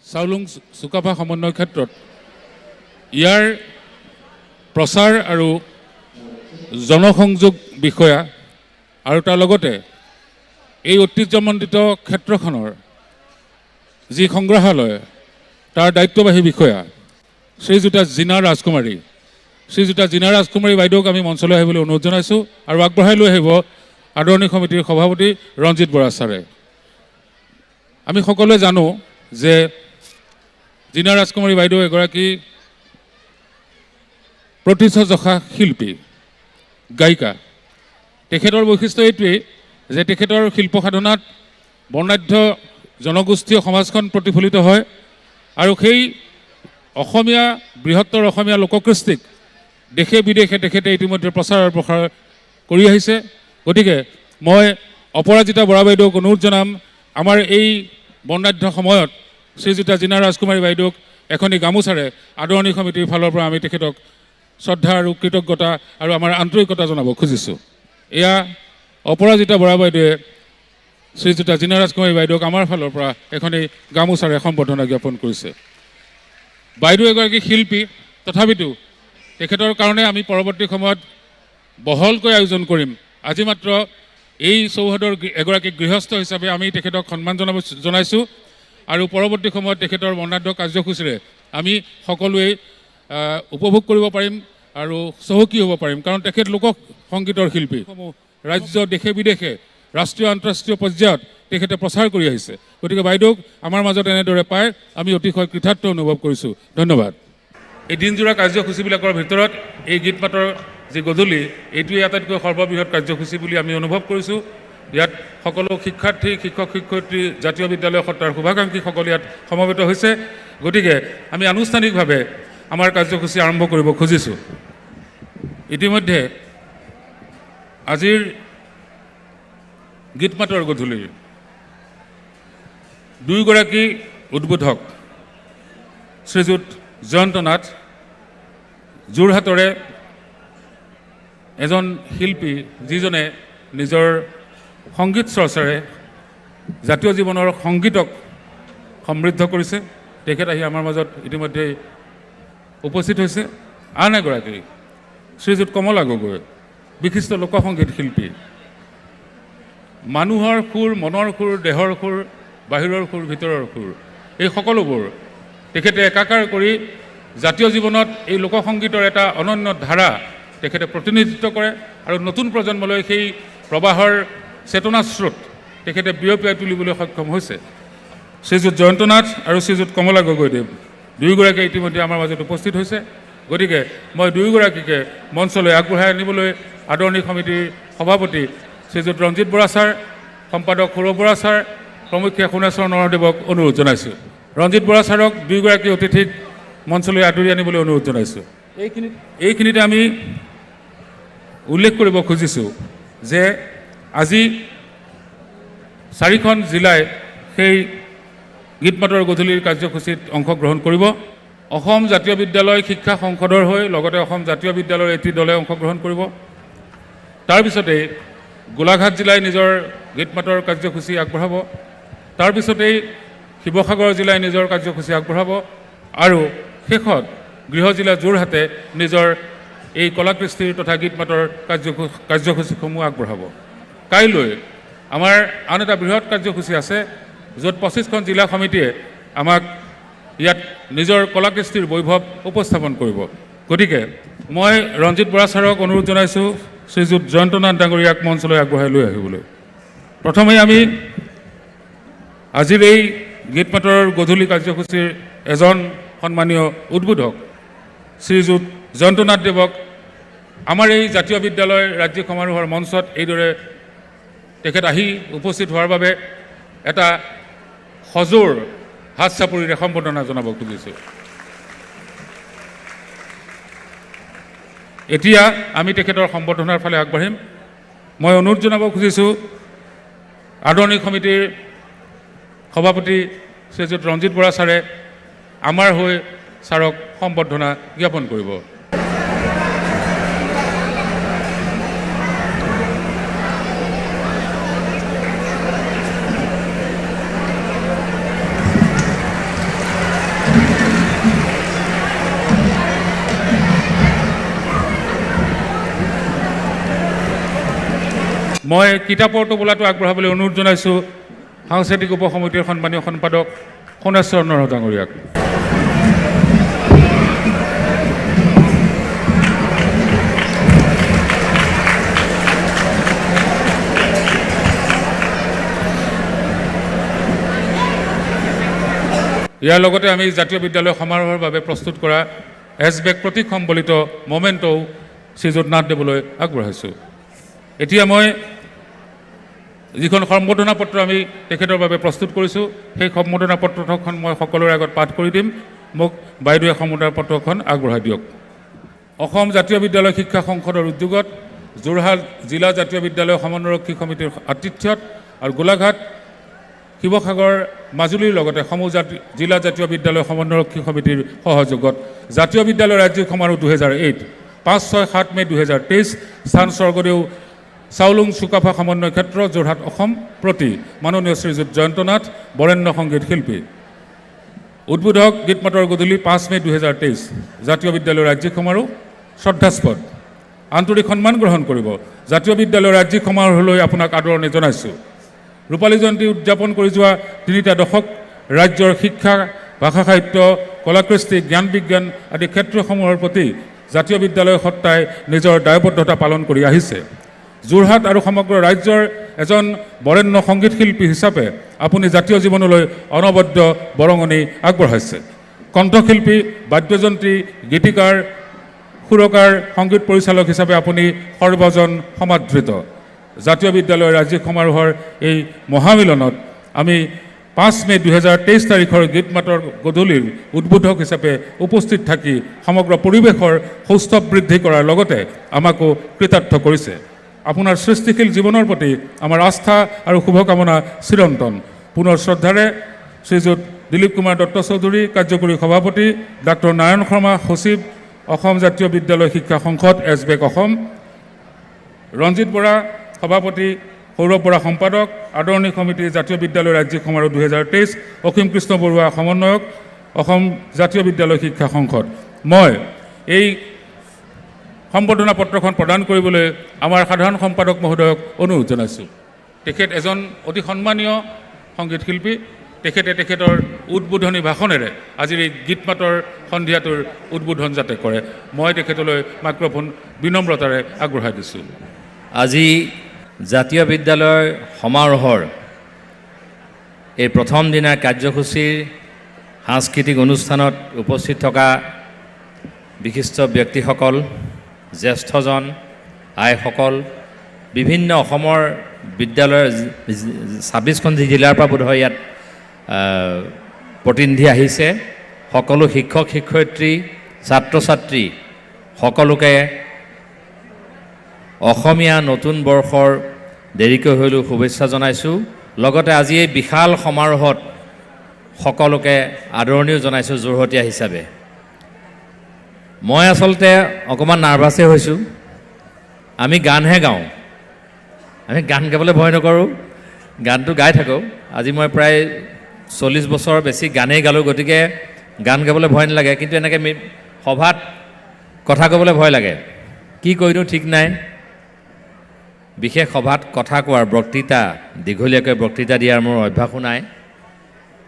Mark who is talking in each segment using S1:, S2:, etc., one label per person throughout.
S1: চাওলুং চুকাফা সমন্বয় ক্ষেত্ৰত ইয়াৰ প্ৰচাৰ আৰু জনসংযোগ বিষয়া আৰু তাৰ লগতে এই ঐতিহ্যমণ্ডিত ক্ষেত্ৰখনৰ যি সংগ্ৰহালয় তাৰ দায়িত্ববাহী বিষয়া শ্ৰীযুতা জিনা ৰাজকুমাৰী, শ্ৰীযুতা জিনা ৰাজকুমাৰী বাইদেউক আমি মঞ্চলৈ আহিবলৈ অনুৰোধ জনাইছোঁ আৰু আগবঢ়াই লৈ আহিব আদৰণি সমিতিৰ সভাপতি ৰঞ্জিত বৰা ছাৰে। আমি সকলোৱে জানো যে জিনা ৰাজকুমাৰী বাইদেউ এগৰাকী প্ৰতিষ্ঠাযশা শিল্পী, গায়িকা। তেখেতৰ বৈশিষ্ট্য এইটোৱেই যে তেখেতৰ শিল্প সাধনাত বৰ্ণাঢ্য জনগোষ্ঠীয় সমাজখন প্ৰতিফলিত হয় আৰু সেই অসমীয়া বৃহত্তৰ অসমীয়া লোককৃষ্টিক দেশে বিদেশে তেখেতে ইতিমধ্যে প্ৰচাৰ আৰু প্ৰসাৰ কৰি আহিছে। গতিকে মই অপৰাজিতা বৰা বাইদেউক অনুৰোধ জনাম আমাৰ এই বৰ্ণাঢ্য সময়ত শ্ৰীযুতা জিনা ৰাজকুমাৰী বাইদেউক এখনি গামোচাৰে আদৰণি সমিতিৰ ফালৰ পৰা আমি তেখেতক শ্ৰদ্ধা আৰু কৃতজ্ঞতা আৰু আমাৰ আন্তৰিকতা জনাব খুজিছোঁ। এয়া অপৰাজিতা বৰা বাইদেৱে শ্ৰীযুতা জিনা ৰাজকুমাৰী বাইদেউক আমাৰ ফালৰ পৰা এখনি গামোচাৰে সম্বৰ্ধনা জ্ঞাপন কৰিছে। বাইদেউ এগৰাকী শিল্পী, তথাপিতো তেখেতৰ কাৰণে আমি পৰৱৰ্তী সময়ত বহলকৈ আয়োজন কৰিম। আজি মাত্ৰ এই চৌহদৰ এগৰাকী গৃহস্থ হিচাপে আমি তেখেতক সন্মান জনাইছোঁ আৰু পৰৱৰ্তী সময়ত তেখেতৰ বৰ্ণাঢ্য কাৰ্যসূচীৰে আমি সকলোৱে উপভোগ কৰিব পাৰিম আৰু চহকী হ'ব পাৰিম। কাৰণ তেখেত লোক সংগীতৰ শিল্পী, ৰাজ্য দেশে বিদেশে ৰাষ্ট্ৰীয় আন্তঃৰাষ্ট্ৰীয় পৰ্যায়ত তেখেতে প্ৰচাৰ কৰি আহিছে। গতিকে বাইদেউক আমাৰ মাজত এনেদৰে পাই আমি অতিশয় কৃতাৰ্থ অনুভৱ কৰিছোঁ। ধন্যবাদ। এই দিনজোৰা কাৰ্যসূচীবিলাকৰ ভিতৰত এই গীত মাতৰ যি গধূলি, এইটোৱেই আটাইতকৈ সৰ্ববৃহৎ কাৰ্যসূচী বুলি আমি অনুভৱ কৰিছোঁ। ইয়াত সকলো শিক্ষাৰ্থী, শিক্ষক শিক্ষয়িত্ৰী, জাতীয় বিদ্যালয় সত্তাৰ শুভাকাংক্ষীসকল ইয়াত সমবেত হৈছে। গতিকে আমি আনুষ্ঠানিকভাৱে আমাৰ কাৰ্যসূচী আৰম্ভ কৰিব খুজিছোঁ। ইতিমধ্যে আজিৰ গীত মাতৰ গধূলিৰ দুয়োগৰাকী উদ্বোধক শ্ৰীযুত জয়ন্ত নাথ, যোৰহাটৰে এজন শিল্পী যিজনে নিজৰ সংগীত চৰ্চাৰে জাতীয় জীৱনৰ সংগীতক সমৃদ্ধ কৰিছে, তেখেত আহি আমাৰ মাজত ইতিমধ্যে উপস্থিত হৈছে। আন এগৰাকী শ্ৰীযুত কমলা গগৈ, বিশিষ্ট লোকসংগীত শিল্পী। মানুহৰ সুৰ, মনৰ সুৰ, দেহৰ সুৰ, বাহিৰৰ সুৰ, ভিতৰৰ সুৰ, এই সকলোবোৰ তেখেতে একাকাৰ কৰি জাতীয় জীৱনত এই লোকসংগীতৰ এটা অনন্য ধাৰা তেখেতে প্ৰতিনিধিত্ব কৰে আৰু নতুন প্ৰজন্মলৈ সেই প্ৰবাহৰ চেতনাস্ৰোত তেখেতে বিয়পিয়াই তুলিবলৈ সক্ষম হৈছে। শ্ৰীযুত জয়ন্ত নাথ আৰু শ্ৰীযুত কমলা গগৈদেৱ দুয়োগৰাকীয়ে ইতিমধ্যে আমাৰ মাজত উপস্থিত হৈছে। গতিকে মই দুয়োগৰাকীকে মঞ্চলৈ আগবঢ়াই আনিবলৈ আদৰণি সমিতিৰ সভাপতি শ্ৰীযুত ৰঞ্জিত বৰা ছাৰ, সম্পাদক সৌৰভ বৰা ছাৰ প্ৰমুখ্যে সোণেশ্বৰ নৰদেৱক অনুৰোধ জনাইছোঁ। ৰঞ্জিত বৰা ছাৰক দুয়োগৰাকী অতিথিক মঞ্চলৈ আদৰি আনিবলৈ অনুৰোধ জনাইছোঁ। এইখিনিতে আমি উল্লেখ কৰিব খুজিছোঁ যে আজি চাৰিখন জিলাই সেই গীত মাতৰ গধূলিৰ কাৰ্যসূচীত অংশগ্ৰহণ কৰিব। অসম জাতীয় বিদ্যালয় শিক্ষা সংসদৰ হৈ লগতে অসম জাতীয় বিদ্যালয়ৰ এটি দলে অংশগ্ৰহণ কৰিব। তাৰপিছতেই গোলাঘাট জিলাই নিজৰ গীত মাতৰ কাৰ্যসূচী আগবঢ়াব। তাৰপিছতেই শিৱসাগৰ জিলাই নিজৰ কাৰ্যসূচী আগবঢ়াব আৰু শেষত গৃহ জিলা যোৰহাটে নিজৰ এই কলাকৃষ্টিৰ তথা গীত মাতৰ কাৰ্যসূচীসমূহ আগবঢ়াব। কাইলৈ আমাৰ আন এটা বৃহৎ কাৰ্যসূচী আছে, য'ত 25খন জিলা সমিতিয়ে আমাক ইয়াত নিজৰ কলাকৃষ্টিৰ বৈভৱ উপস্থাপন কৰিব। গতিকে মই ৰঞ্জিত বৰা ছাৰক অনুৰোধ জনাইছোঁ শ্ৰীযুত জয়ন্ত নাথ ডাঙৰীয়াক মঞ্চলৈ আগবঢ়াই লৈ আহিবলৈ। প্ৰথমেই আমি আজিৰ এই গীত মাতৰ গধূলি কাৰ্যসূচীৰ এজন সন্মানীয় উদ্বোধক শ্ৰীযুত জয়ন্ত নাথ দেৱক আমাৰ এই জাতীয় বিদ্যালয় ৰাজ্যিক সমাৰোহৰ মঞ্চত এইদৰে তেখেত আহি উপস্থিত হোৱাৰ বাবে এটা সজোৰ হাত চাপৰিৰে সম্বৰ্ধনা জনাব খুজিছোঁ। এতিয়া আমি তেখেতৰ সম্বৰ্ধনাৰ ফালে আগবাঢ়িম। মই অনুৰোধ জনাব খুজিছোঁ আদৰণি সমিতিৰ সভাপতি শ্ৰীযুত ৰঞ্জিত বৰা ছাৰে আমাৰ হৈ ছাৰক সম্বৰ্ধনা জ্ঞাপন কৰিব। মই কিতাপৰ টোপোলাটো আগবঢ়াবলৈ অনুৰোধ জনাইছোঁ সাংস্কৃতিক উপসমিতিৰ সন্মানীয় সম্পাদক সোণেশ্বৰ নৰহ ডাঙৰীয়াক। ইয়াৰ লগতে আমি জাতীয় বিদ্যালয় সমাৰোহৰ বাবে প্ৰস্তুত কৰা এছবেক প্ৰতীক সম্বলিত মমেণ্টও শ্ৰীযুত নাথদেৱলৈ আগবঢ়াইছোঁ। এতিয়া মই যিখন সম্বৰ্ধনা পত্ৰ আমি তেখেতৰ বাবে প্ৰস্তুত কৰিছোঁ, সেই সম্বৰ্ধনা পত্ৰখন মই সকলোৰে আগত পাঠ কৰি দিম। মোক বাইদেৱে সম্বৰ্ধনা পত্ৰখন আগবঢ়াই দিয়ক। অসম জাতীয় বিদ্যালয় শিক্ষা সংসদৰ উদ্যোগত যোৰহাট জিলা জাতীয় বিদ্যালয় সমন্বয়ৰক্ষী সমিতিৰ আতিথ্যত আৰু গোলাঘাট, শিৱসাগৰ, মাজুলীৰ লগতে সমূহ জিলা জাতীয় বিদ্যালয় সমন্বয়ৰক্ষী সমিতিৰ সহযোগত জাতীয় বিদ্যালয় ৰাজ্যিক সমাৰোহ 2008 5, 6, 7 মে' 2023 স্থান স্বৰ্গদেউ চাওলুং চুকাফা সমন্বয় ক্ষেত্ৰ, যোৰহাট, অসম। প্ৰতি মাননীয় শ্ৰীযুত জয়ন্ত নাথ, বৰেণ্য সংগীত শিল্পী। উদ্বোধক গীতমাতৰ গধূলি 5 মে' 2023 জাতীয় বিদ্যালয় ৰাজ্যিক সমাৰোহ। শ্ৰদ্ধাস্পদ আন্তৰিক সন্মান গ্ৰহণ কৰিব। জাতীয় বিদ্যালয় ৰাজ্যিক সমাৰোহলৈ আপোনাক আদৰণি জনাইছোঁ। ৰূপালী জয়ন্তী উদযাপন কৰি যোৱা 3টা দশক ৰাজ্যৰ শিক্ষা, ভাষা সাহিত্য, কলাকৃষ্টি, জ্ঞান বিজ্ঞান আদি ক্ষেত্ৰসমূহৰ প্ৰতি জাতীয় বিদ্যালয় সত্তাই নিজৰ দায়বদ্ধতা পালন কৰি আহিছে। যোৰহাট আৰু সমগ্ৰ ৰাজ্যৰ এজন বৰেণ্য সংগীত শিল্পী হিচাপে আপুনি জাতীয় জীৱনলৈ অনবদ্য বৰঙণি আগবঢ়াইছে। কণ্ঠশিল্পী, বাদ্যযন্ত্ৰী, গীতিকাৰ, সুৰকাৰ, সংগীত পৰিচালক হিচাপে আপুনি সৰ্বজন সমাদৃত। জাতীয় বিদ্যালয়ৰ ৰাজ্যিক সমাৰোহৰ এই মহামিলনত আমি 5 মে' 2023 তাৰিখৰ গীত মাতৰ গধূলিৰ উদ্বোধক হিচাপে উপস্থিত থাকি সমগ্ৰ পৰিৱেশৰ সৌষ্ঠৱ বৃদ্ধি কৰাৰ লগতে আমাকো কৃতাৰ্থ কৰিছে। আপোনাৰ সৃষ্টিশীল জীৱনৰ প্ৰতি আমাৰ আস্থা আৰু শুভকামনা চিৰন্তন। পুনৰ শ্ৰদ্ধাৰে শ্ৰীযুত দিলীপ কুমাৰ দত্ত চৌধুৰী, কাৰ্যকৰী সভাপতি, ডাক্তৰ নাৰায়ণ শৰ্মা, সচিব, অসম জাতীয় বিদ্যালয় শিক্ষা সংসদ, এছবেক অসম, ৰঞ্জিত বৰা, সভাপতি, সৌৰভ বৰা, সম্পাদক, আদৰণি সমিতি, জাতীয় বিদ্যালয় ৰাজ্যিক সমাৰোহ 2023, অসীম কৃষ্ণ বৰুৱা, সমন্বয়ক, অসম জাতীয় বিদ্যালয় শিক্ষা সংসদ। মই এই সম্বৰ্ধনা পত্ৰখন প্ৰদান কৰিবলৈ আমাৰ সাধাৰণ সম্পাদক মহোদয়ক অনুৰোধ জনাইছোঁ। তেখেত এজন অতি সন্মানীয় সংগীত শিল্পী। তেখেতে তেখেতৰ উদ্বোধনী ভাষণেৰে আজিৰ এই গীত মাতৰ সন্ধিয়াটোৰ উদ্বোধন যাতে কৰে, মই তেখেতলৈ মাইক্ৰফোন বিনম্ৰতাৰে আগবঢ়াই দিছোঁ।
S2: আজি জাতীয় বিদ্যালয় সমাৰোহৰ এই প্ৰথম দিনাৰ কাৰ্যসূচীৰ সাংস্কৃতিক অনুষ্ঠানত উপস্থিত থকা বিশিষ্ট ব্যক্তিসকল, জ্যেষ্ঠজন, আইসকল, বিভিন্ন অসমৰ বিদ্যালয়ৰ 26খন জিলাৰ পৰা বোধহয় ইয়াত প্ৰতিনিধি আহিছে। সকলো শিক্ষক শিক্ষয়িত্ৰী, ছাত্ৰ ছাত্ৰী সকলোকে অসমীয়া নতুন বৰ্ষৰ দেৰিকৈ হ'লেও শুভেচ্ছা জনাইছোঁ। লগতে আজি এই বিশাল সমাৰোহত সকলোকে আদৰণিও জনাইছোঁ যোৰহটীয়া হিচাপে। মই আচলতে অকণমান নাৰ্ভাছেই হৈছোঁ। আমি গানহে গাওঁ, আমি গান গাবলৈ ভয় নকৰোঁ, গানটো গাই থাকোঁ। আজি মই প্ৰায় 40 বছৰ বেছি গানেই গালোঁ, গতিকে গান গাবলৈ ভয় নালাগে। কিন্তু এনেকৈ সভাত কথা ক'বলৈ ভয় লাগে, কি কৈ দিওঁ ঠিক নাই। বিশেষ সভাত কথা কোৱাৰ, বক্তৃতা, দীঘলীয়াকৈ বক্তৃতা দিয়াৰ মোৰ অভ্যাসো নাই।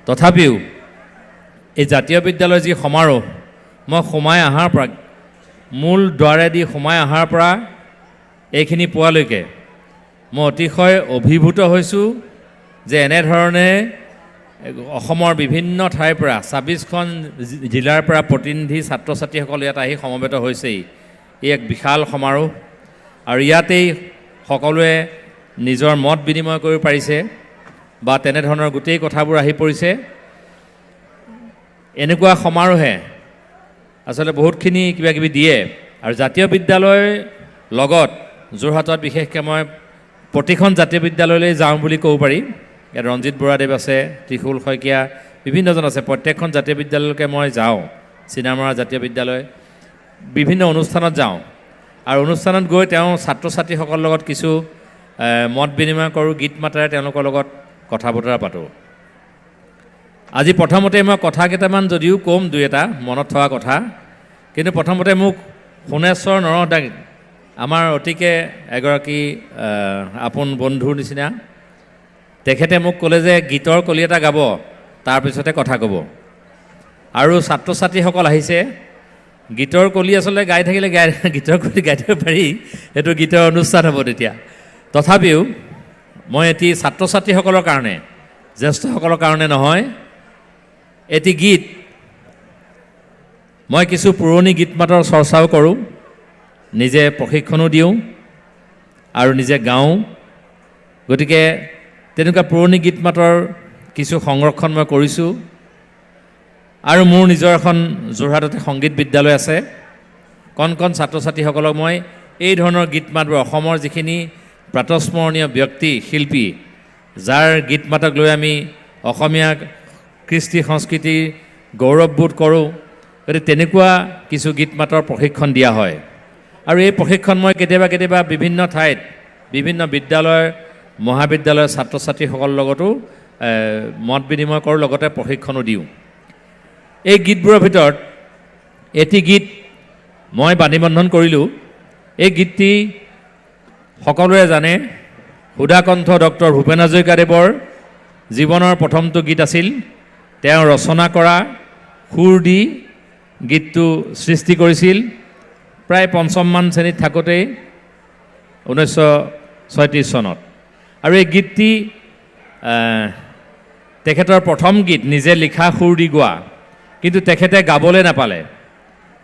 S2: তথাপিও এই জাতীয় বিদ্যালয়ৰ যি সমাৰোহ, মই সোমাই অহাৰ পৰা, মূল দুৱাৰেদি সোমাই অহাৰ পৰা এইখিনি পোৱালৈকে মই অতিশয় অভিভূত হৈছোঁ যে এনেধৰণে অসমৰ বিভিন্ন ঠাইৰ পৰা 26খন জিলাৰ পৰা প্ৰতিনিধি ছাত্ৰ ছাত্ৰীসকল ইয়াত আহি সমবেত হৈছেই। ই এক বিশাল সমাৰোহ আৰু ইয়াতেই সকলোৱে নিজৰ মত বিনিময় কৰিব পাৰিছে বা তেনেধৰণৰ গোটেই কথাবোৰ আহি পৰিছে। এনেকুৱা সমাৰোহে আচলতে বহুতখিনি কিবা কিবি দিয়ে। আৰু জাতীয় বিদ্যালয়ৰ লগত যোৰহাটত বিশেষকৈ মই প্ৰতিখন জাতীয় বিদ্যালয়লৈ যাওঁ বুলি ক'ব পাৰি। ইয়াত ৰঞ্জিত বৰাদেৱ আছে, ত্ৰিশূল শইকীয়া, বিভিন্নজন আছে। প্ৰত্যেকখন জাতীয় বিদ্যালয়লৈকে মই যাওঁ, চিনামৰা জাতীয় বিদ্যালয়, বিভিন্ন অনুষ্ঠানত যাওঁ। আৰু অনুষ্ঠানত গৈ তেওঁ ছাত্ৰ ছাত্ৰীসকলৰ লগত কিছু মত বিনিময় কৰোঁ, গীত মাতেৰে তেওঁলোকৰ লগত কথা বতৰা পাতোঁ। আজি প্ৰথমতে মই কথা কেইটামান যদিও ক'ম, দুই এটা মনত থকা কথা, কিন্তু প্ৰথমতে মোক সোণেশ্বৰ নৰহদাক আমাৰ অতিকে এগৰাকী আপোন বন্ধুৰ নিচিনা। তেখেতে মোক ক'লে যে গীতৰ কলি এটা গাব, তাৰপিছতে কথা ক'ব। আৰু ছাত্ৰ ছাত্ৰীসকল আহিছে, গীতৰ কলি আচলতে গাই থাকিলে গীতৰ কলি গাই থাকিব পাৰি, সেইটো গীতৰ অনুষ্ঠান হ'ব তেতিয়া। তথাপিও মই এটি ছাত্ৰ ছাত্ৰীসকলৰ কাৰণে, জ্যেষ্ঠসকলৰ কাৰণে নহয়, এটি গীত মই কিছু পুৰণি গীত মাতৰ চৰ্চাও কৰোঁ, নিজে প্ৰশিক্ষণো দিওঁ আৰু নিজে গাওঁ। গতিকে তেনেকুৱা পুৰণি গীত মাতৰ কিছু সংৰক্ষণ মই কৰিছোঁ। আৰু মোৰ নিজৰ এখন যোৰহাটতে সংগীত বিদ্যালয় আছে। কণ কণ ছাত্ৰ ছাত্ৰীসকলক মই এই ধৰণৰ গীত মাতবোৰ, অসমৰ যিখিনি প্ৰাতঃস্মৰণীয় ব্যক্তি শিল্পী, যাৰ গীত মাতক লৈ আমি অসমীয়া কৃষ্টি সংস্কৃতিৰ গৌৰৱবোধ কৰোঁ, গতিকে তেনেকুৱা কিছু গীত মাতৰ প্ৰশিক্ষণ দিয়া হয়। আৰু এই প্ৰশিক্ষণ মই কেতিয়াবা কেতিয়াবা বিভিন্ন ঠাইত, বিভিন্ন বিদ্যালয়, মহাবিদ্যালয়ৰ ছাত্ৰ ছাত্ৰীসকলৰ লগতো মত বিনিময় কৰোঁ, লগতে প্ৰশিক্ষণো দিওঁ। এই গীতবোৰৰ ভিতৰত এটি গীত মই বাণীবন্ধন কৰিলোঁ। এই গীতটি সকলোৱে জানে, সুধাকণ্ঠ ডক্টৰ ভূপেন হাজৰিকাদেৱৰ জীৱনৰ প্ৰথমটো গীত আছিল। তেওঁ ৰচনা কৰা সুৰ দি গীতটো সৃষ্টি কৰিছিল প্ৰায় পঞ্চমমান শ্ৰেণীত থাকোঁতেই 1936 চনত। আৰু এই গীতটি তেখেতৰ প্ৰথম গীত, নিজে লিখা সুৰ দি গোৱা, কিন্তু তেখেতে গাবলৈ নাপালে।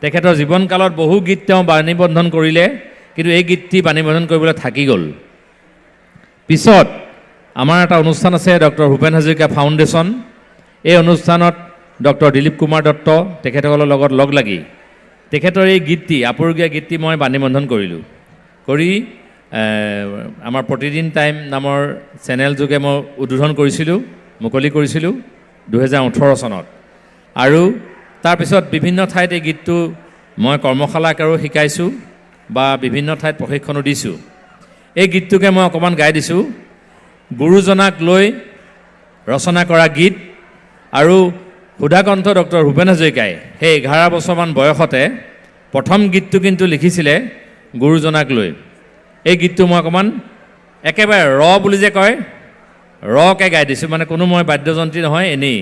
S2: তেখেতৰ জীৱনকালত বহু গীত তেওঁ বাণীবন্ধন কৰিলে, কিন্তু এই গীতটি বাণীবন্ধন কৰিবলৈ থাকি গ'ল। পিছত আমাৰ এটা অনুষ্ঠান আছে, ডক্টৰ ভূপেন হাজৰিকা ফাউণ্ডেশ্যন। এই অনুষ্ঠানত ডক্টৰ দিলীপ কুমাৰ দত্ত তেখেতসকলৰ লগত লগ লাগি তেখেতৰ এই গীতটি, আপুৰুগীয়া গীতটি মই বাণীবন্ধন কৰিলোঁ। কৰি আমাৰ প্ৰতিদিন টাইম নামৰ চেনেল যোগে মই উদ্বোধন কৰিছিলোঁ, মুকলি কৰিছিলোঁ 2018 চনত। আৰু তাৰপিছত বিভিন্ন ঠাইত এই গীতটো মই কৰ্মশালা আকাৰেও শিকাইছোঁ বা বিভিন্ন ঠাইত প্ৰশিক্ষণো দিছোঁ। এই গীতটোকে মই অকণমান গাই দিছোঁ। গুৰুজনাক লৈ ৰচনা কৰা গীত। আৰু সুধাকণ্ঠ ডক্টৰ ভূপেন হাজৰিকাই সেই 11 বছৰমান বয়সতে প্ৰথম গীতটো কিন্তু লিখিছিলে গুৰুজনাক লৈ। এই গীতটো মই অকণমান একেবাৰে ৰ বুলি যে কয়, ৰকে গাই দিছোঁ, মানে কোনো মই বাদ্যযন্ত্ৰী নহয়, এনেই।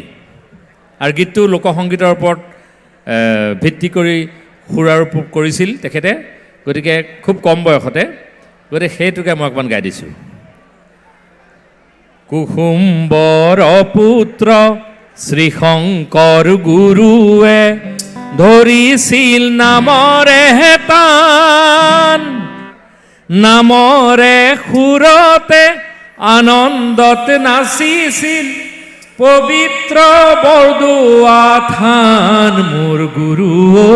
S2: আৰু গীতটো লোকসংগীতৰ ওপৰত ভিত্তি কৰি সুৰাৰোপ কৰিছিল তেখেতে, গতিকে খুব কম বয়সতে, গতিকে সেইটোকে মই অকণমান গাই দিছোঁ। কুসুম্বৰ পুত্ৰ শ্ৰীশংকৰ গুৰুৱে ধৰিছিল নামৰে টান, নামৰে সুৰতে আনন্দত নাচিছিল পবিত্ৰ বৰদোৱা থান। মোৰ গুৰু ঐ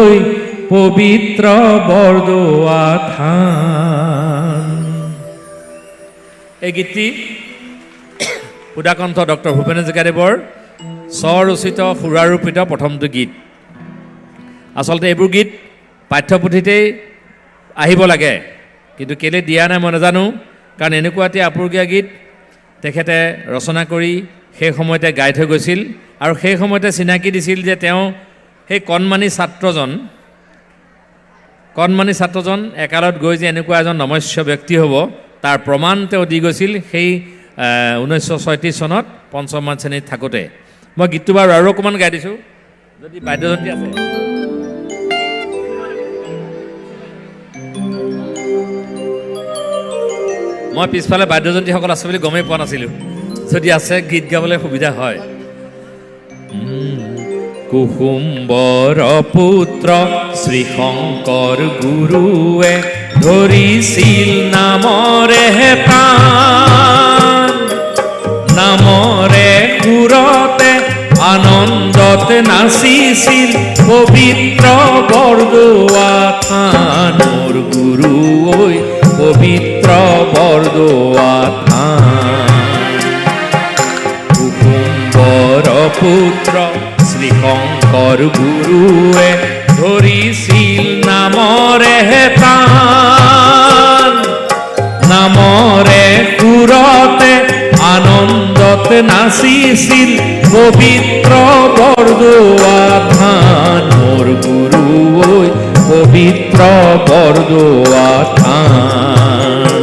S2: পবিত্ৰ বৰদোৱা থান। এই গীতটি সুধাকণ্ঠ ডক্টৰ ভূপেন হাজৰিকাদেৱৰ স্বৰচিত সুৰাৰোপিত প্ৰথমটো গীত। আচলতে এইবোৰ গীত পাঠ্যপুথিতেই আহিব লাগে, কিন্তু কেলৈ দিয়া নাই মই নাজানো। কাৰণ এনেকুৱা এটি আপুৰুগীয়া গীত তেখেতে ৰচনা কৰি সেই সময়তে গাই থৈ গৈছিল। আৰু সেই সময়তে চিনাকি দিছিল যে তেওঁ সেই কণমানি ছাত্ৰজন একালত গৈ যে এনেকুৱা এজন নমস্য ব্যক্তি হ'ব, তাৰ প্ৰমাণ তেওঁ দি গৈছিল সেই 1936 চনত পঞ্চমমান শ্ৰেণীত থাকোঁতে। মই গীতটো বাৰু আৰু অকণমান গাই দিছোঁ, যদি বাদ্যযন্ত্ৰী আছে। মই পিছফালে বাদ্যযন্ত্ৰীসকল আছে বুলি গমেই পোৱা নাছিলোঁ, যদি আছে গীত গাবলৈ সুবিধা হয়। কুসুম্বৰ পুত্ৰ শ্ৰীশংকৰ গুৰুৱে ধৰিছিল নামৰে প্ৰাণ, নামৰে সুৰতে আনন্দত নাচিছিল পবিত্ৰ বৰদোৱা থান। মোৰ গুৰু ঐ পবিত্ৰ বৰদোৱা থান। কুসুম্বৰ পুত্ৰ শ্ৰীশংকৰ গুৰুৱে ধৰিছিল নামৰে প্ৰাণ, নামৰে সুৰতে আনন্দত নাচিছিল পবিত্ৰ বৰদোৱা থান। মোৰ গুৰু ঐ পবিত্ৰ পবিত্ৰ বৰদোৱা থান।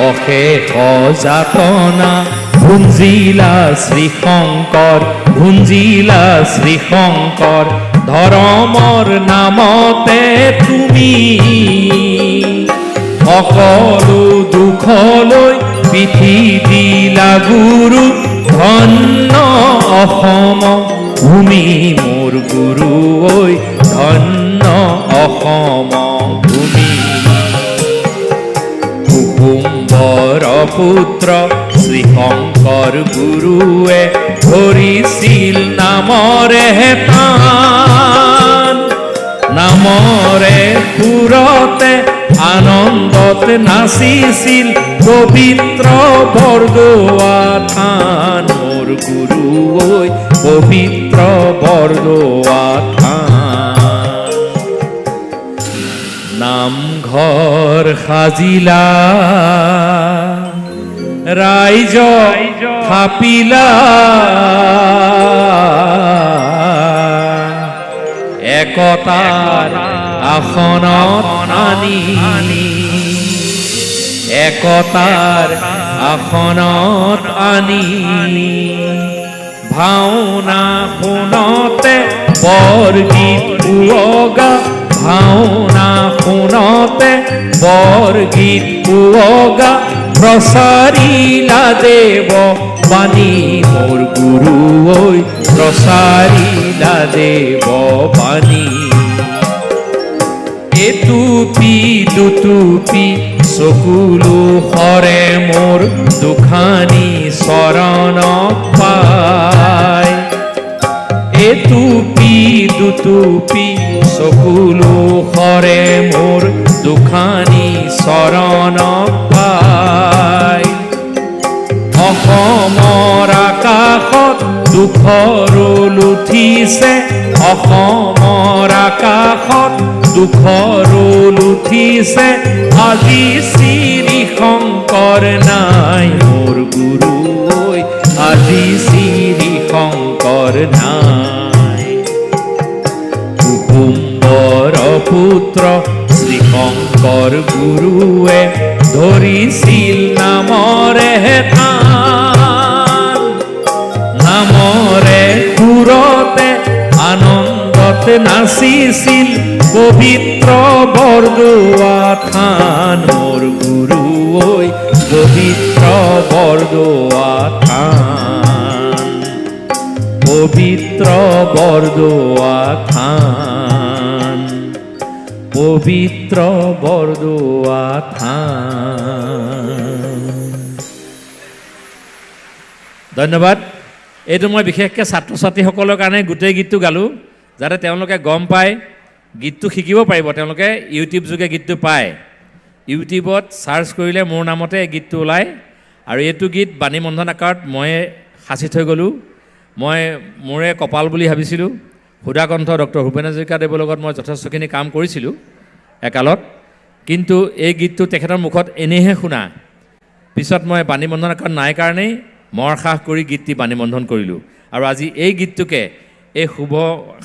S2: অশেষ যাতনা ভুঞ্জিলা শ্ৰীশংকৰ, ভুঞ্জিলা শ্ৰীশংকৰ, ধৰ্মৰ নামতে তুমি সকলো দুখলৈ পিঠি দিলা গুৰু, ধন্য অসম ভূমি মোৰ গুৰু ঐ, ধন্য অসম ভূমি। কুসুম্বৰ পুত্ৰ শ্ৰীশংকৰ গুৰুৱে ধৰিছিল নামৰে টান, নামৰে সুৰতে আনন্দত নাচিছিল পবিত্ৰ বৰদোৱা থান মোৰ গুৰু ঐ, পবিত্ৰ বৰদোৱা থান। নামঘৰ সাজিলা ৰাইজ থাপিলা, একতাৰ আসনত আনি, একতাৰ আসনত আনি, ভাওনা শুনতে বৰগীত উৱগা, ভাওনা শুনতে বৰগীত উৱগা, প্ৰচাৰিলা দেৱ বাণী মোৰ গুৰু ঐ, প্ৰচাৰিলা দেৱ বাণী। এটুপি দুটুপি চকুলো সৰে মোৰ দুখানি চৰণ পাই, এটুপি দুটুপি চকুলো সৰে মোৰ দুখানি চৰণ পাই, অসমৰ আকাশত দুখৰ ৰোল উঠিছে, অসমৰ আকাশত দুখৰ ৰোল উঠিছে, আজি শ্ৰী শংকৰ নাই মোৰ গুৰু ঐ, আজি শ্ৰী শংকৰ নাই। কুসুম্বৰ পুত্ৰ শ্ৰীশংকৰ গুৰুৱে ধৰিছিল নামৰে থান, নামৰে সুৰতে আনন্দত নাচিছিল পবিত্ৰ বৰদোৱা থান মোৰ গুৰু ঐ, পবিত্ৰ বৰদোৱা থান, পবিত্ৰ বৰদোৱা থান, পবিত্ৰ বৰদোৱা থান। ধন্যবাদ। এইটো মই বিশেষকৈ ছাত্ৰ ছাত্ৰীসকলৰ কাৰণে গোটেই গীতটো গালোঁ, যাতে তেওঁলোকে গম পায়, গীতটো শিকিব পাৰিব। তেওঁলোকে ইউটিউব যোগে গীতটো পায়, ইউটিউবত ছাৰ্চ কৰিলে মোৰ নামতে এই গীতটো ওলায়। আৰু এইটো গীত বাণী বন্ধন আকাৰত মই সাঁচি থৈ গ'লোঁ। মই মোৰে কপাল বুলি ভাবিছিলোঁ। সুধাকণ্ঠ ডক্টৰ ভূপেন হাজৰিকাদেৱৰ লগত মই যথেষ্টখিনি কাম কৰিছিলোঁ একালত, কিন্তু এই গীতটো তেখেতৰ মুখত এনেইহে শুনা। পিছত মই বাণী বন্ধন আকাৰত নাই কাৰণেই মৰসাহ কৰি গীতটি বাণী বন্ধন কৰিলোঁ। আৰু আজি এই গীতটোকে এই শুভ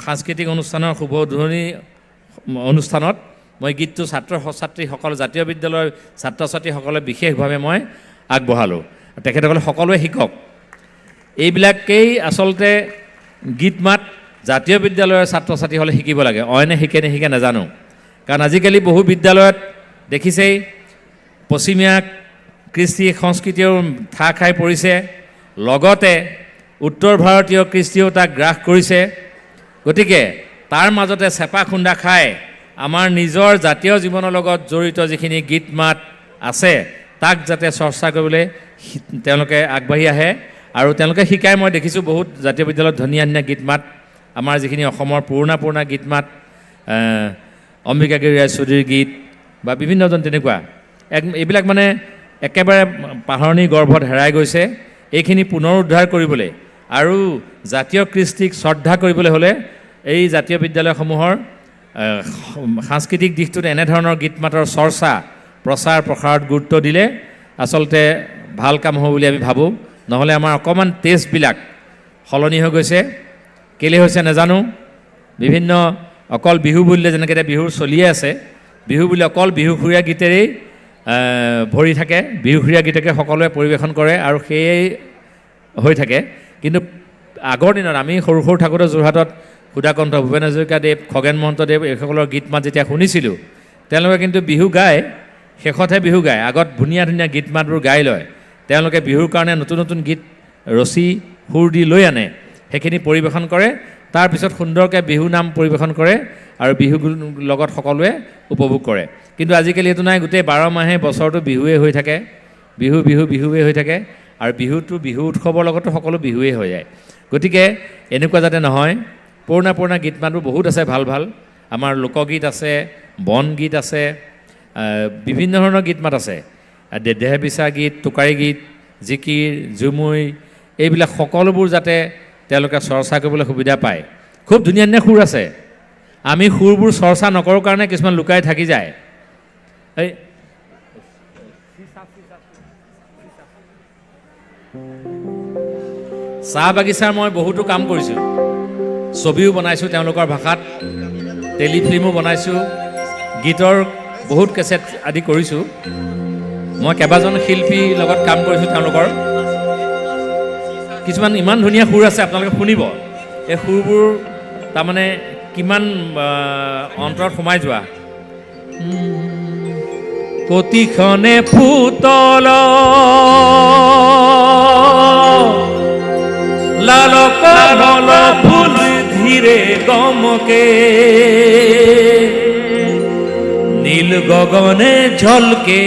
S2: সাংস্কৃতিক অনুষ্ঠানৰ শুভ উদ্বোধনী অনুষ্ঠানত মই গীতটো ছাত্ৰ ছাত্ৰীসকল, জাতীয় বিদ্যালয়ৰ ছাত্ৰ ছাত্ৰীসকলে বিশেষভাৱে মই আগবঢ়ালোঁ। তেখেতসকলে সকলোৱে শিকক। এইবিলাকেই আচলতে গীত মাত জাতীয় বিদ্যালয়ৰ ছাত্ৰ ছাত্ৰীসকলে শিকিব লাগে। অইনে শিকে নিশিকে নাজানো, কাৰণ আজিকালি বহু বিদ্যালয়ত দেখিছেই পশ্চিমীয়া কৃষ্টি সংস্কৃতিও ঠাহ খাই পৰিছে, লগতে উত্তৰ ভাৰতীয় কৃষ্টিও তাক গ্ৰাস কৰিছে। গতিকে তাৰ মাজতে চেপা খুন্দা খাই আমাৰ নিজৰ জাতীয় জীৱনৰ লগত জড়িত যিখিনি গীত মাত আছে তাক যাতে চৰ্চা কৰিবলৈ তেওঁলোকে আগবাঢ়ি আহে আৰু তেওঁলোকে শিকাই। মই দেখিছোঁ বহুত জাতীয় বিদ্যালয়ত ধুনীয়া ধুনীয়া গীত মাত, আমাৰ যিখিনি অসমৰ পুৰণা পুৰণা গীত মাত, অম্বিকাগিৰি ৰায় চৌধুৰীৰ গীত বা বিভিন্নজন তেনেকুৱা এইবিলাক মানে একেবাৰে পাহৰণি গৰ্ভত হেৰাই গৈছে। এইখিনি পুনৰুদ্ধাৰ কৰিবলৈ আৰু জাতীয় কৃষ্টিক শ্ৰদ্ধা কৰিবলৈ হ'লে এই জাতীয় বিদ্যালয়সমূহৰ সাংস্কৃতিক দিশটোত এনেধৰণৰ গীত মাতৰ চৰ্চা প্ৰচাৰ প্ৰসাৰত গুৰুত্ব দিলে আচলতে ভাল কাম হ'ব বুলি আমি ভাবোঁ। নহ'লে আমাৰ অকণমান টেষ্টবিলাক সলনি হৈ গৈছে, কেলৈ হৈছে নাজানো। বিভিন্ন অকল বিহু বুলিলে যেনেকৈ এতিয়া বিহু চলিয়ে আছে, বিহু বুলি অকল বিহুসুৰীয়া গীতেৰেই ভৰি থাকে, বিহুসুৰীয়া গীতকে সকলোৱে পৰিৱেশন কৰে আৰু সেয়েই হৈ থাকে। কিন্তু আগৰ দিনত আমি সৰু সৰু থাকোঁতে যোৰহাটত সুধাকণ্ঠ ভূপেন হাজৰিকাদেৱ, খগেন মহন্তদেৱ এইসকলৰ গীত মাত যেতিয়া শুনিছিলোঁ, তেওঁলোকে কিন্তু বিহু গায়, শেষতহে বিহু গায়, আগত ধুনীয়া ধুনীয়া গীত মাতবোৰ গাই লয়। তেওঁলোকে বিহুৰ কাৰণে নতুন নতুন গীত ৰচি সুৰ দি লৈ আনে, সেইখিনি পৰিৱেশন কৰে, তাৰপিছত সুন্দৰকৈ বিহু নাম পৰিৱেশন কৰে আৰু বিহু লগত সকলোৱে উপভোগ কৰে। কিন্তু আজিকালি এইটো নাই, গোটেই 12 মাহে বছৰটো বিহুৱে হৈ থাকে, বিহু বিহু বিহুৱে হৈ থাকে আৰু বিহুটো বিহু উৎসৱৰ লগতো সকলো বিহুৱেই হৈ যায়। গতিকে এনেকুৱা যাতে নহয়, পুৰণা পুৰণা গীত মাতবোৰ বহুত আছে, ভাল ভাল আমাৰ লোকগীত আছে, বনগীত আছে, বিভিন্ন ধৰণৰ গীত মাত আছে, দেহ বিচা গীত, টোকাৰী গীত, জিকিৰ, ঝুমুই, এইবিলাক সকলোবোৰ যাতে তেওঁলোকে চৰ্চা কৰিবলৈ সুবিধা পায়। খুব ধুনীয়া ধুনীয়া সুৰ আছে, আমি সুৰবোৰ চৰ্চা নকৰোঁ কাৰণে কিছুমান লুকাই থাকি যায়। এই চাহ বাগিচাৰ মই বহুতো কাম কৰিছোঁ, ছবিও বনাইছোঁ তেওঁলোকৰ ভাষাত, টেলিফিল্মো বনাইছোঁ, গীতৰ বহুত কেছেট আদি কৰিছোঁ। মই কেইবাজন শিল্পীৰ লগত কাম কৰিছোঁ তেওঁলোকৰ। কিছুমান ইমান ধুনীয়া সুৰ আছে, আপোনালোকে শুনিব, এই সুৰবোৰ তাৰমানে কিমান অন্তৰত সোমাই যোৱা। কতিখনে ফুটল লাল কমল ফুল ধীরে গমকে, নীল গগনে ঝলকে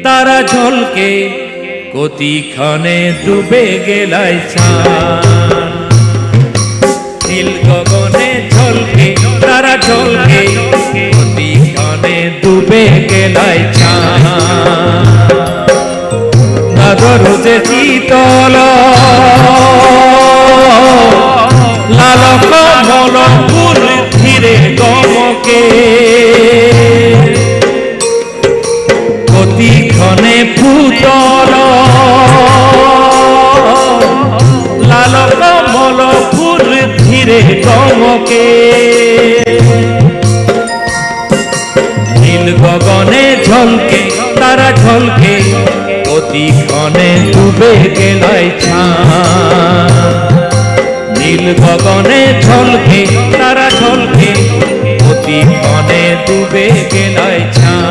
S2: তারা ঝলকে, কতিক্ষণে ডুবে গেলাই চাঁদ। নীল গগনে ঝলকে তারা ঝলকে, কতিক্ষণে ডুবে গেলাই চাঁদ। রোজে শীতল লাল কমল ফুল ধীরে গমকে, কতিক্ষণে ফুটল লাল কমল ফুল ধীরে গমকে, নীল গগনে ঝলকে তারা ঝলকে, কতিক্ষণে ডুবে গেলাই ছাঁ। নীল গগনে ঝলকে তারা ঝলকে, কতিক্ষণে ডুবে গেলাই ছাঁ।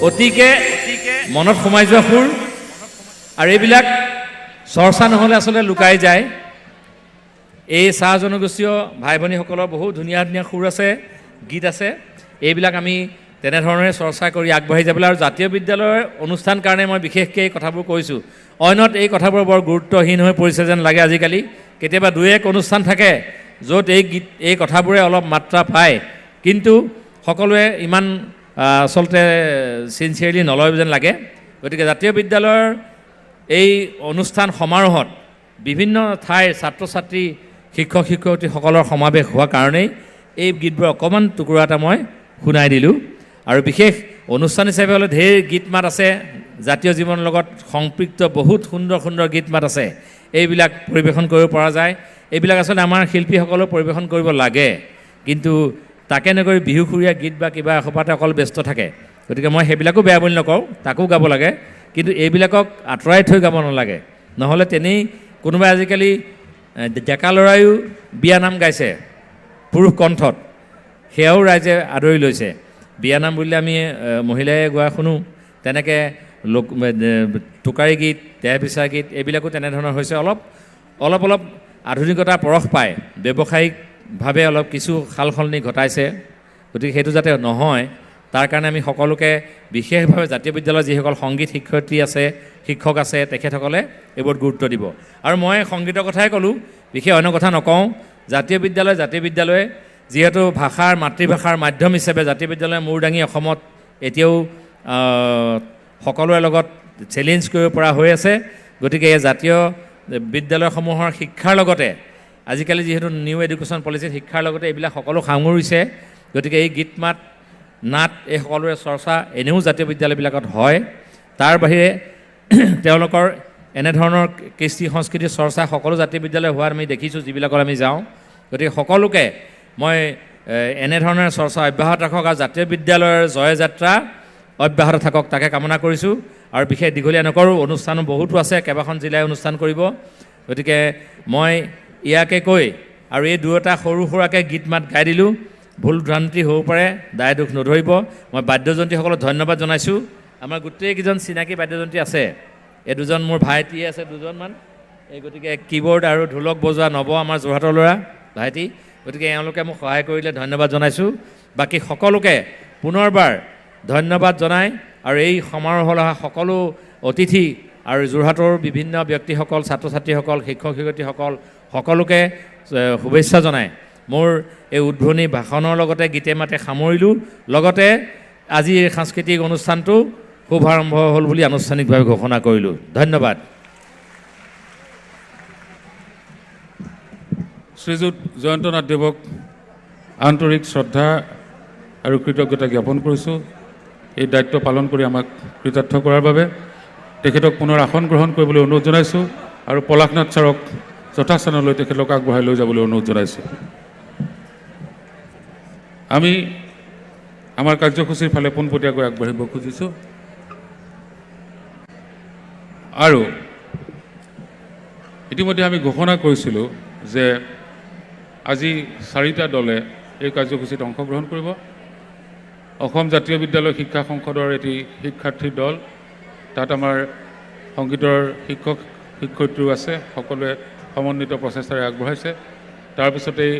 S2: অতিকে মনত সোমাই যোৱা সুৰ, আৰু এইবিলাক চৰ্চা নহ'লে আচলতে লুকাই যায়। এই চাহ জনগোষ্ঠীয় ভাই ভনীসকলৰ বহু ধুনীয়া ধুনীয়া সুৰ আছে, গীত আছে, এইবিলাক আমি তেনেধৰণেৰে চৰ্চা কৰি আগবাঢ়ি যাবলৈ। আৰু জাতীয় বিদ্যালয়ৰ অনুষ্ঠান কাৰণে মই বিশেষকৈ এই কথাবোৰ কৈছোঁ, অন্যত এই কথাবোৰ বৰ গুৰুত্বহীন হৈ পৰিছে যেন লাগে আজিকালি। কেতিয়াবা দুই এক অনুষ্ঠান থাকে য'ত এই গীত এই কথাবোৰে অলপ মাত্ৰা পায়, কিন্তু সকলোৱে ইমান আচলতে চিনচিয়াৰলি নলয় যেন লাগে। গতিকে জাতীয় বিদ্যালয়ৰ এই অনুষ্ঠান সমাৰোহত বিভিন্ন ঠাইৰ ছাত্ৰ ছাত্ৰী শিক্ষক শিক্ষয়িত্ৰীসকলৰ সমাৱেশ হোৱাৰ কাৰণেই এই গীতবোৰ অকণমান টুকুৰা এটা মই শুনাই দিলোঁ। আৰু বিশেষ অনুষ্ঠান হিচাপে হ'লে ঢেৰ গীত মাত আছে, জাতীয় জীৱনৰ লগত সংপৃক্ত বহুত সুন্দৰ সুন্দৰ গীত মাত আছে, এইবিলাক পৰিৱেশন কৰিব পৰা যায়। এইবিলাক আচলতে আমাৰ শিল্পীসকলেও পৰিৱেশন কৰিব লাগে, কিন্তু তাকে নকৰি বিহুসুৰীয়া গীত বা কিবা এসোপাতে অকল ব্যস্ত থাকে। গতিকে মই সেইবিলাকো বেয়া বুলি নকওঁ, তাকো গাব লাগে, কিন্তু এইবিলাকক আঁতৰাই থৈ গাব নালাগে। নহ'লে তেনেই কোনোবাই আজিকালি ডেকা ল'ৰায়ো বিয়ানাম গাইছে পুৰুষ কণ্ঠত, সেয়াও ৰাইজে আদৰি লৈছে। বিয়ানাম বুলিলে আমি মহিলাই গোৱা শুনো, তেনেকৈ লোক টোকাৰী গীত, দেহ বিচাৰ গীত এইবিলাকো তেনেধৰণৰ হৈছে। অলপ অলপ অলপ আধুনিকতাৰ পৰশ পায়, ব্যৱসায়িকভাৱে অলপ কিছু সাল সলনি ঘটাইছে। গতিকে সেইটো যাতে নহয় তাৰ কাৰণে আমি সকলোকে বিশেষভাৱে জাতীয় বিদ্যালয়ৰ যিসকল সংগীত শিক্ষয়িত্ৰী আছে, শিক্ষক আছে, তেখেতসকলে এইবোৰত গুৰুত্ব দিব। আৰু মই সংগীতৰ কথাই ক'লোঁ, বিশেষ অন্য কথা নকওঁ। জাতীয় বিদ্যালয়ে যিহেতু ভাষাৰ মাতৃভাষাৰ মাধ্যম হিচাপে জাতীয় বিদ্যালয়ে মূৰ দাঙি অসমত এতিয়াও সকলোৰে লগত চেলেঞ্জ কৰিব পৰা হৈ আছে। গতিকে এই জাতীয় বিদ্যালয়সমূহৰ শিক্ষাৰ লগতে আজিকালি যিহেতু নিউ এডুকেশ্যন পলিচিত শিক্ষাৰ লগতে এইবিলাক সকলো সাঙুৰিছে, গতিকে এই গীত মাত নাট এই সকলোৰে চৰ্চা এনেও জাতীয় বিদ্যালয়বিলাকত হয়। তাৰ বাহিৰে তেওঁলোকৰ এনেধৰণৰ কৃষ্টি সংস্কৃতিৰ চৰ্চা সকলো জাতীয় বিদ্যালয় হোৱাত আমি দেখিছোঁ, যিবিলাকত আমি যাওঁ। গতিকে সকলোকে মই এনেধৰণৰ চৰ্চা অব্যাহত ৰাখক আৰু জাতীয় বিদ্যালয়ৰ জয়যাত্ৰা অব্যাহত থাকক তাকে কামনা কৰিছোঁ। আৰু বিশেষ দীঘলীয়া নকৰোঁ, অনুষ্ঠানো বহুতো আছে, কেইবাখন জিলাই অনুষ্ঠান কৰিব। গতিকে মই ইয়াকে কৈ আৰু এই দুয়োটা সৰু সুৰাকৈ গীত মাত গাই দিলোঁ, ভুল ভ্ৰান্তি হ'ব পাৰে, দায় দোষ নধৰিব। মই বাদ্যযন্ত্ৰীসকলক ধন্যবাদ জনাইছোঁ। আমাৰ গোটেইকেইজন চিনাকি বাদ্যযন্ত্ৰী আছে, এই দুজন মোৰ ভাইটি আছে দুজনমান, এই গতিকে কীবৰ্ড আৰু ঢোলক বজোৱা নৱ আমাৰ যোৰহাটৰ ল'ৰা ভাইটি, গতিকে এওঁলোকে মোক সহায় কৰিলে, ধন্যবাদ জনাইছোঁ। বাকী সকলোকে পুনৰবাৰ ধন্যবাদ জনাই আৰু এই সমাৰোহলৈ অহা সকলো অতিথি আৰু যোৰহাটৰ বিভিন্ন ব্যক্তিসকল, ছাত্ৰ ছাত্ৰীসকল, শিক্ষক শিক্ষয়িত্ৰীসকল সকলোকে শুভেচ্ছা জনাই মোৰ এই উদ্বোধনী ভাষণৰ লগতে গীতে মাতে সামৰিলোঁ। লগতে আজি এই সাংস্কৃতিক অনুষ্ঠানটো শুভাৰম্ভ হ'ল বুলি আনুষ্ঠানিকভাৱে ঘোষণা কৰিলোঁ। ধন্যবাদ।
S1: শ্ৰীযুত জয়ন্ত নাথ দেৱক আন্তৰিক শ্ৰদ্ধা আৰু কৃতজ্ঞতা জ্ঞাপন কৰিছোঁ এই দায়িত্ব পালন কৰি আমাক কৃতাৰ্থ কৰাৰ বাবে। তেখেতক পুনৰ আসন গ্ৰহণ কৰিবলৈ অনুৰোধ জনাইছোঁ আৰু পলাশনাথ ছাৰক যথাস্থানলৈ তেখেতক আগবঢ়াই লৈ যাবলৈ অনুৰোধ জনাইছোঁ। আমি আমাৰ কাৰ্যসূচীৰ ফালে পোনপটীয়াকৈ আগবাঢ়িব খুজিছোঁ আৰু ইতিমধ্যে আমি ঘোষণা কৰিছিলোঁ যে আজি চাৰিটা দলে এই কাৰ্যসূচীত অংশগ্ৰহণ কৰিব। অসম জাতীয় বিদ্যালয় শিক্ষা সংসদৰ এটি শিক্ষাৰ্থীৰ দল, তাত আমাৰ সংগীতৰ শিক্ষক শিক্ষয়িত্ৰীও আছে, সকলোৱে সমন্বিত প্ৰচেষ্টাৰে আগবঢ়াইছে। তাৰপিছতেই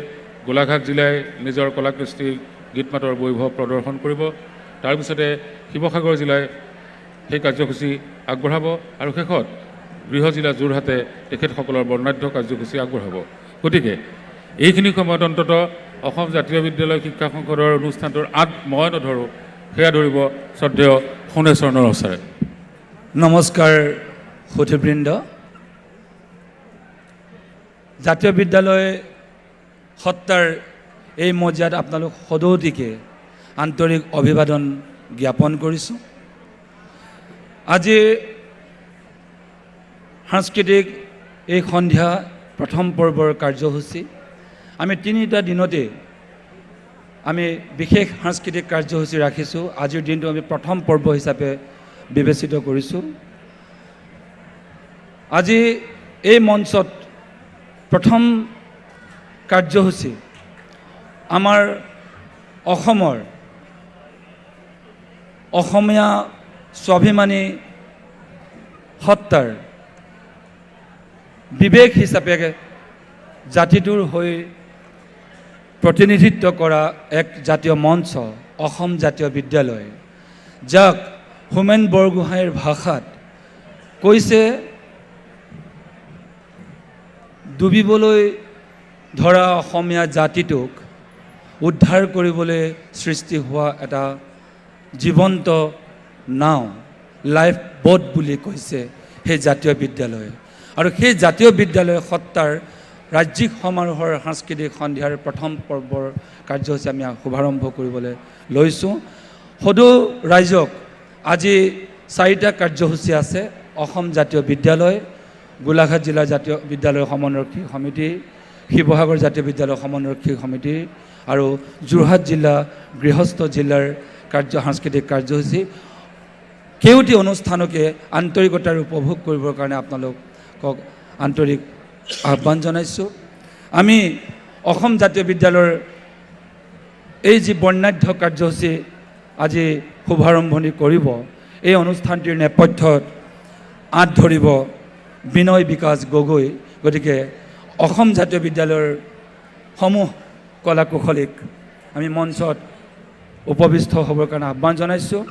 S1: গোলাঘাট জিলাই নিজৰ কলাকৃষ্টি গীত মাতৰ বৈভৱ প্ৰদৰ্শন কৰিব। তাৰপিছতে শিৱসাগৰ জিলাই সেই কাৰ্যসূচী আগবঢ়াব আৰু শেষত গৃহ জিলা যোৰহাটে তেখেতসকলৰ বৰ্ণাঢ্য কাৰ্যসূচী আগবঢ়াব। গতিকে এইখিনি সময়ত অন্ততঃ অসম জাতীয় বিদ্যালয় শিক্ষা সংসদৰ অনুষ্ঠানটোৰ আঁত মই নধৰোঁ, সেয়া ধৰিব শ্ৰদ্ধেয় সোণেশ্বৰ নৰহ ছাৰে।
S3: নমস্কাৰ সুধীবৃন্দ। জাতীয় বিদ্যালয় সত্তাৰ এই মজিয়াত আপোনালোক সদৌতিকে আন্তৰিক অভিবাদন জ্ঞাপন কৰিছোঁ। আজি সাংস্কৃতিক এই সন্ধিয়া প্ৰথম পৰ্বৰ কাৰ্যসূচী আমি তিনিটা দিনতে আমি বিশেষ সাংস্কৃতিক কাৰ্যসূচী ৰাখিছোঁ। আজিৰ দিনটো আমি প্ৰথম পৰ্ব হিচাপে বিবেচিত কৰিছোঁ। আজি এই মঞ্চত প্ৰথম কাৰ্যসূচী আমাৰ অসমৰ অসমীয়া স্বাভিমানী সত্তাৰ বিবেক হিচাপে জাতিটোৰ হৈ প্ৰতিনিধিত্ব কৰা এক জাতীয় মঞ্চ অসম জাতীয় বিদ্যালয়, যাক হোমেন বৰগোহাঁইৰ ভাষাত কৈছে, ডুবিবলৈ ধৰা অসমীয়া জাতিটোক উদ্ধাৰ কৰিবলৈ সৃষ্টি হোৱা এটা জীৱন্ত নাও, লাইফ বোট বুলি কৈছে সেই জাতীয় বিদ্যালয়। আৰু সেই জাতীয় বিদ্যালয় সত্তাৰ ৰাজ্যিক সমাৰোহৰ সাংস্কৃতিক সন্ধিয়াৰ প্ৰথম পৰ্বৰ কাৰ্যসূচী আমি শুভাৰম্ভ কৰিবলৈ লৈছোঁ। সদৌ ৰাইজক আজি চাৰিটা কাৰ্যসূচী আছে। অসম জাতীয় বিদ্যালয়, গোলাঘাট জিলা জাতীয় বিদ্যালয় সমন্বয়ৰক্ষী সমিতি, শিৱসাগৰ জাতীয় বিদ্যালয় সমন্বয়ৰক্ষী সমিতি আৰু যোৰহাট জিলা গৃহস্থ জিলাৰ সাংস্কৃতিক কাৰ্যসূচী। কেউটি অনুষ্ঠানকে আন্তৰিকতাৰে উপভোগ কৰিবৰ কাৰণে আপোনালোকক আন্তৰিক আহ্বান জনাইছোঁ। আমি অসম জাতীয় বিদ্যালয়ৰ এই যি বৰ্ণাঢ্য কাৰ্যসূচী আজি শুভাৰম্ভণি কৰিব, এই অনুষ্ঠানটিৰ নেপথ্যত আঁত ধৰিব বিনয় বিকাশ গগৈ। গতিকে অসম জাতীয় বিদ্যালয়ৰ সমূহ কলা কুশলীক আমি মঞ্চত উপবিষ্ট হ'বৰ কাৰণে আহ্বান জনাইছোঁ।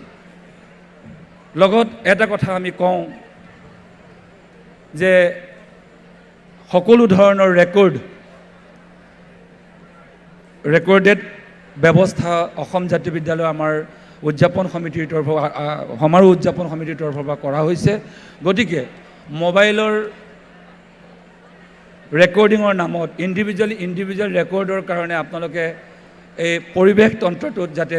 S3: লগত এটা কথা আমি কওঁ যে সকলো ধৰণৰ ৰেকৰ্ডেড ব্যৱস্থা অসম জাতীয় বিদ্যালয় আমাৰ উদযাপন সমিতিৰ তৰফৰ সমাৰোহ উদযাপন সমিতিৰ তৰফৰ পৰা কৰা হৈছে। গতিকে মোবাইলৰ ৰেকৰ্ডিঙৰ নামত ইণ্ডিভিজুৱেল ৰেকৰ্ডৰ কাৰণে আপোনালোকে এই পৰিৱেশ তন্ত্ৰটোত যাতে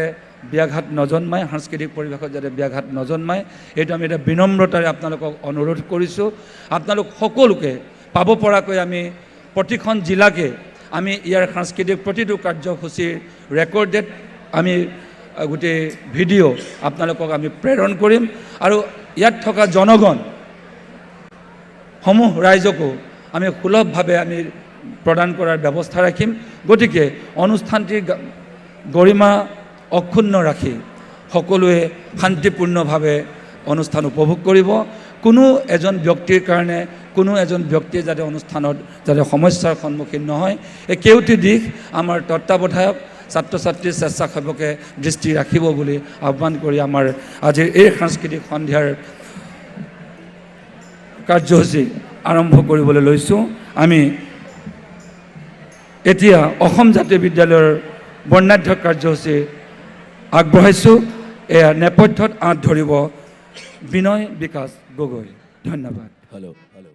S3: ব্যাঘাত নজন্মায়, সাংস্কৃতিক পৰিৱেশত যাতে ব্যাঘাত নজন্মায়, এইটো আমি এটা বিনম্ৰতাৰে আপোনালোকক অনুৰোধ কৰিছোঁ। আপোনালোক সকলোকে পাব পৰাকৈ আমি প্ৰতিখন জিলাকে আমি ইয়াৰ সাংস্কৃতিক প্ৰতিটো কাৰ্যসূচীৰ ৰেকৰ্ডেড আমি গোটেই ভিডিঅ' আপোনালোকক আমি প্ৰেৰণ কৰিম আৰু ইয়াত থকা জনগণ সমূহ ৰাইজকো আমি সুলভভাৱে আমি প্ৰদান কৰাৰ ব্যৱস্থা ৰাখিম। গতিকে অনুষ্ঠানটিৰ গৰিমা অক্ষুণ্ণ ৰাখি সকলোৱে শান্তিপূৰ্ণভাৱে অনুষ্ঠান উপভোগ কৰিব। কোনো এজন ব্যক্তিৰ কাৰণে কোনো এজন ব্যক্তিয়ে যাতে অনুষ্ঠানত যাতে সমস্যাৰ সন্মুখীন নহয়, এই কেউটি দিশ আমাৰ তত্ত্বাৱধায়ক ছাত্ৰ ছাত্ৰী স্বেচ্ছাসেৱকে দৃষ্টি ৰাখিব বুলি আহ্বান কৰি আমাৰ আজিৰ এই সাংস্কৃতিক সন্ধিয়াৰ কাৰ্যসূচী আৰম্ভ কৰিবলৈ লৈছোঁ। আমি এতিয়া অসম জাতীয় বিদ্যালয়ৰ বৰ্ণাঢ্য কাৰ্যসূচী আগবঢ়াইছোঁ। এয়া নেপথ্যত আঁত ধৰিব বিনয় বিকাশ গগৈ। ধন্যবাদ।
S4: Hello, hello.